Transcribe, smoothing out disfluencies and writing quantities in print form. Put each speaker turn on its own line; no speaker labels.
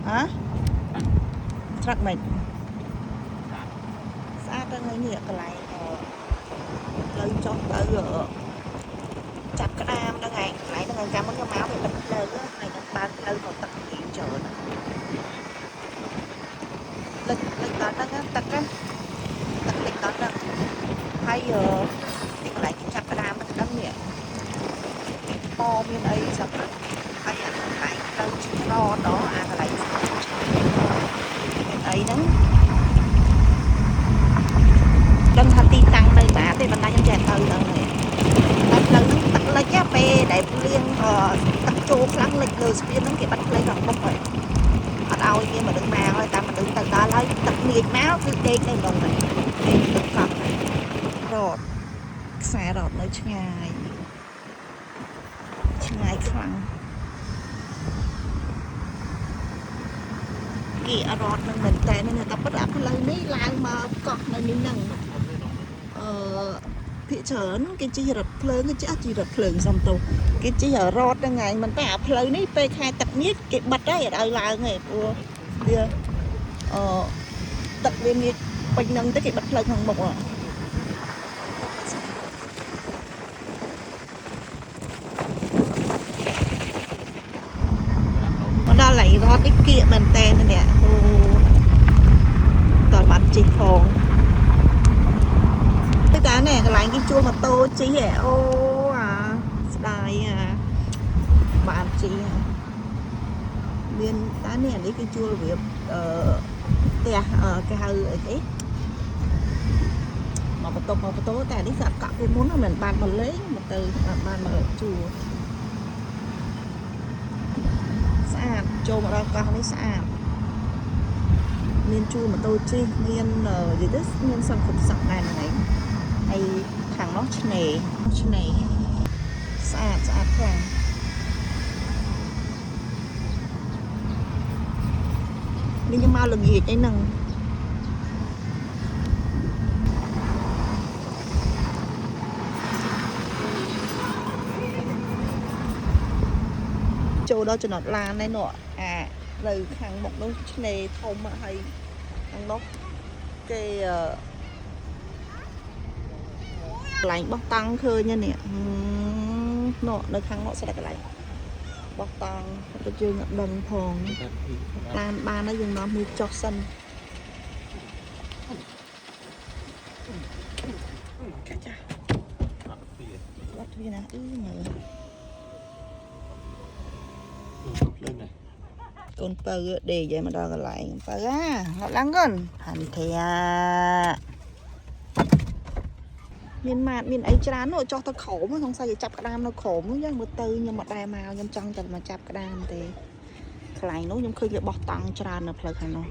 ហ៎ត្រាក់មិនស្អាតដល់ថ្ងៃនេះកន្លែងផ្លូវចុះទៅចាប់ក្តាមហ្នឹងឯងកន្លែងហ្នឹងឯងកាលមុនខ្ញុំមកវាបិទផ្លូវហើយនឹងបើកផ្លូវក៏ទឹករៀងច្រើនលិចលិចដល់ហ្នឹងទឹកណាទឹកលិចដល់ហ្នឹងហើយទីកន្លែងគេចាប់ក្តាមហ្នឹងដឹងនេះពមានអីសម្រាប់ហើយអាកន្លែងទៅឆ្លដល់អាកន្លែងមានអីហ្នឹងដឹងថាទីតាំងនៅណាទេប៉ុន្តែខ្ញុំចេះទៅដឹងទេតែផ្លូវហ្នឹងទឹកលិចពេលដែលភ្លៀងទឹកចូលខ្លាំងលិចលើស្ពានហ្នឹងគេបាត់ផ្លូវខាងមុខហើយអត់ឲ្យមានមនុស្សមកហើយតាមមនុស្សទៅដល់ហើយទឹកនាចមកគឺដេកនៅក្នុងហ្នឹងដេកទឹកកប់រត់ខ្សែរត់នៅឆ្ងាយឆ្ងាយខ្លាំងគេអរត់នឹងមែនតើនេះតែពិតអាផ្លូវនេះឡើងមកកោះនៅនេះហ្នឹងអឺភាគច្រើនគេជិះរថភ្លើងគេជិះអត់ជិះរថភ្លើងសំទោសគេជិះរត់ហ្នឹងឯងមិនតែអាផ្លូវនេះពេលខែទឹកនេះគេបិទហើយអត់ឲ្យឡើងទេព្រោះវាអឺទឹកវាងាកពេញហ្នឹងទៅគេបិទផ្លូវខាងមុខហ៎មកដល់ឡៃរត់នេះគៀកមែនតើនេះអូតើបាត់ជិះផងទៅតានេះកន្លែងគេជួលម៉ូតូជិះហ៎អូអាស្ដាយអាបានជិះមានតានេះអានេះគេជួលរបៀបអឺផ្ទះគេហៅអីគេមកបន្ទប់មកបន្ទប់តែអានេះស្រាប់កក់គេមុនមិនបានមកលេងមកទៅបានមកជួលស្អាតចូលមកដល់កោះនេះស្អាតមានជួលម៉ូតូជិះមាននិយាយទៅមានសង្គមសក់ដែរហ្នឹងឯងហើយខាងនោះឆ្នេរឆ្នេរស្អាតស្អាតខ្លាំងនេះខ្ញុំមកល្ងាចអីហ្នឹងចូលដល់ចំណតឡានឯនោះអានៅខាងមុខនោះឆ្នេរធំហើយខាងនោះគេកន្លែងបោះតង់ឃើញនេះនោះនៅខាងនោះស្ដេចកន្លែងបោះតង់ទៅយើងអត់ដឹងផងតាមបានហើយយើងនាំមួយចុះសិនចាចាអត់វាណាអឺមើលកូនពៅដេកឲ្យមកដល់កន្លែងពៅអាងត់ឡើងកូនហាន់ធាមានម៉ាតមានអីច្រើននោះចុះទៅក្រោមសង្ស័យจะចាប់ក្តាមនៅក្រោមនោះយ៉ាងមើលទៅខ្ញុំអត់ដែរមកខ្ញុំចង់តែមកចាប់ក្តាមទេកន្លែងនោះខ្ញុំឃើញគេបោះតង់ច្រើននៅផ្លូវខាងនោះ